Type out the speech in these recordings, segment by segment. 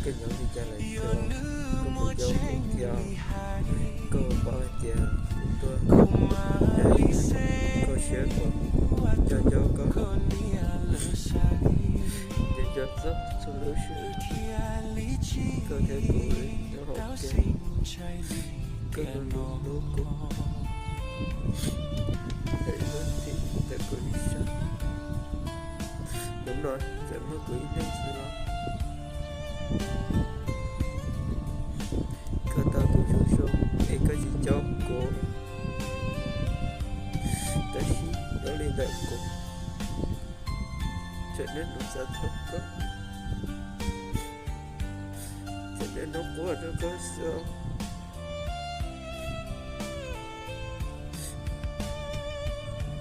Koj nyob li cas lawm, koj puas nco kuv thiab? Koj puas paub hais tias kuv tuaj, koj siab koj, nco nco koj, nco nco txog txhua lub sij hawm koj thiab kuv nyob hauv tiag, koj hlub hlub kuv, txawm ib hnub tim txawm kuv ib sab, hnub no txawm muaj kuv ib leeg xwb los koj tau tus zoo zoo es koj tsis coj kuv, tab sis nyob li ntawm kuv tseem niaj hnub xav txog koj, tseem niaj hnub quaj rau koj xwb.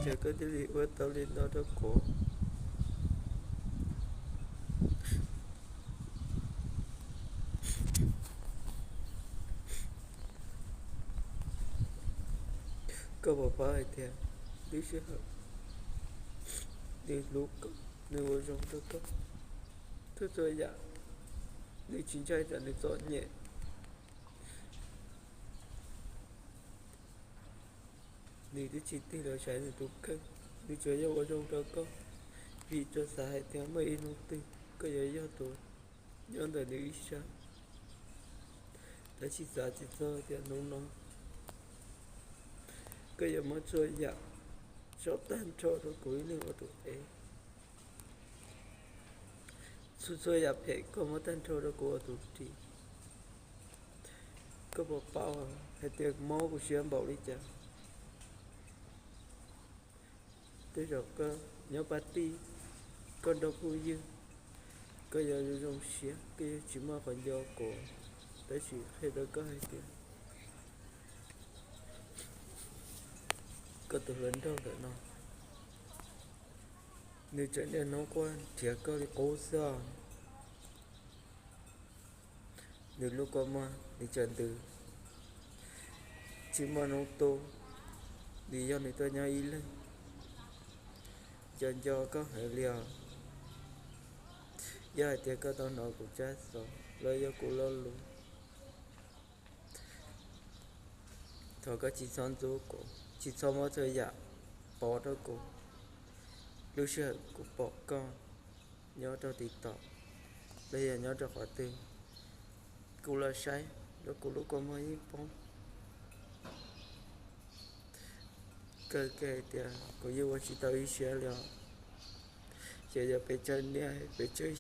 Cas koj thiaj li ua tau li no rau kuv? Koj puas paub hais tias lub sij hawm nws hlub koj, nws ua zoo rau koj, txhua txhua yam nws tsis ntshai tsam nws txom nyem. Nws twb tsis tig los saib nws tus kheej, nws tsuas yog ua zoo rau koj, vim tsuas xav hais tias muaj ib hnub twg koj yuav yog tus nyob ntawm nws ib sab. Tab sis xav tsis txog tias hnub no koj yuav muab txhua yam tso tag nrho rau kuv ib leeg ua tus ev. Txhua txhua yam phem koj muab tag nrho rau kuv ua tus ris. Koj puas paub hais tias mob kuv siab npaum li cas? Tej zaum koj nyob pab tij, koj nrog phooj ywg, koj yuav zoo zoo siab, koj yuav tsis muaj qhov nco kuv. Tab sis qhia rau koj hais tias koj tus hluas nraug ntawm no, nws tseem niaj hnub quaj nrhiav koj li qub xwb os. Nws lub kua muag nws tseem ntws, tsis muaj hnub tu, nws yog nws tuaj nyob ib leeg. Nco nco koj heev li os. Yog hais tias koj tau hnov kuv tsab xov los yog kuv lo lus, thov koj tsis txhob ntxub kuv, tsis txhob muab txhua yam pov rau kuv. Lub sij hawm kuv pom koj nyob rau TikTok los yog nyob rau qhov twg, kuv los saib los kuv lub kua muag yeej poob. Kawg kiag hais tias kuv yeej ua tsis tau ib siab li os. Ces yog peb tsawg niaj peb tsawg